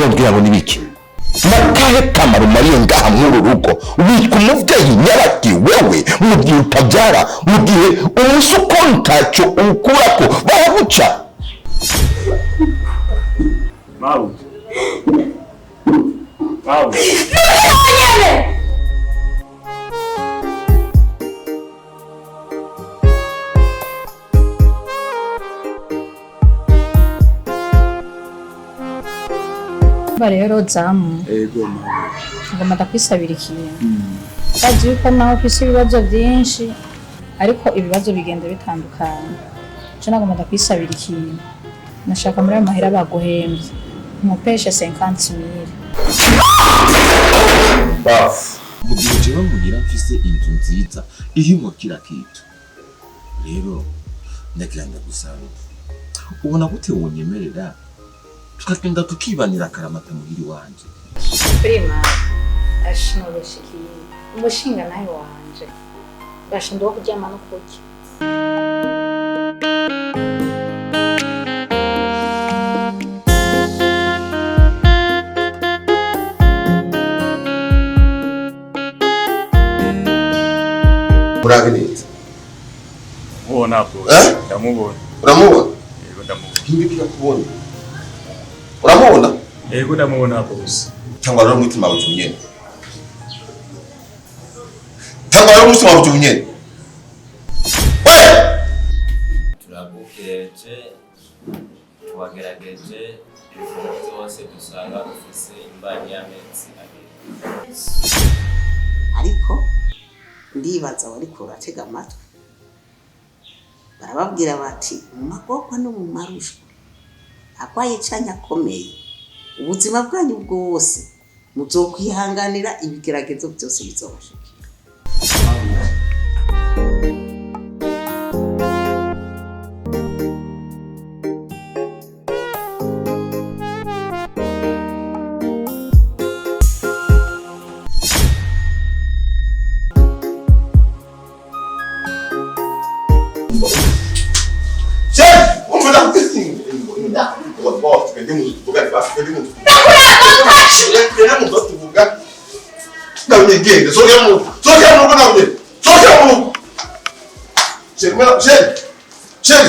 Wombwira ngo nibiki? Nakahe kamaro mariye ngaha muri uru rugo? Witwa umuvyeyi nyabaki wewe mu gihe utabyara, mu gihe umusuko ntacyo ukurako baraguca? Mabuja. Mabuja. Ba rero zamu. Ego mabuja. Ngomba ndakwisabira ikintu. Bazi yuko nawe ufise ibibazo byinshi, ariko ibibazo bigenda bitandukanye. Je nagomba ndakwisabira ikintu. Nashaka muri ayo mahera baguhembye nkupeshe 50 mille. Mu gihe jewe mugira mfise inzu nziza irimwo kila kitu, rero ndagira ndagusabe, ubona gute wonyemerera tukagenda tukibanira akaramata muhiri wanje? Prima ashinoroshikiye umushinga nawe wanje basha ndiwo kuryama no kurya. Murabe neza. Mubona bose. Eh? Ndamubona. Uramubona? Yego ndamubona. Ntibikira kubona. Uramubona? Yego ndamubona bose. Cyangwa rero umutima wawe unyene, cyangwa rero umutima wawe unyene we. Turagukeje, tuwagerageje ibifungo byose dusanga ufise imbanyi y'amezi 2. Ariko ndibaza wariko uratega amatwi, barababwira bati mu magorwa no mu marushwa agwaye canke akomeye, ubuzima bwanyu bwose muzokwihanganira ibigeragezo byose bizobashikira. Chef, umva ndakubwira, tugende mu nzu tuvugane basi, tugende mu nzu. Tugende mu nzu tuvugane. Nawe genda, sohokera mu rugo. Sohokera mu rugo nawe. Sohokera mu rugo. Chef, mwana, chef. Chef.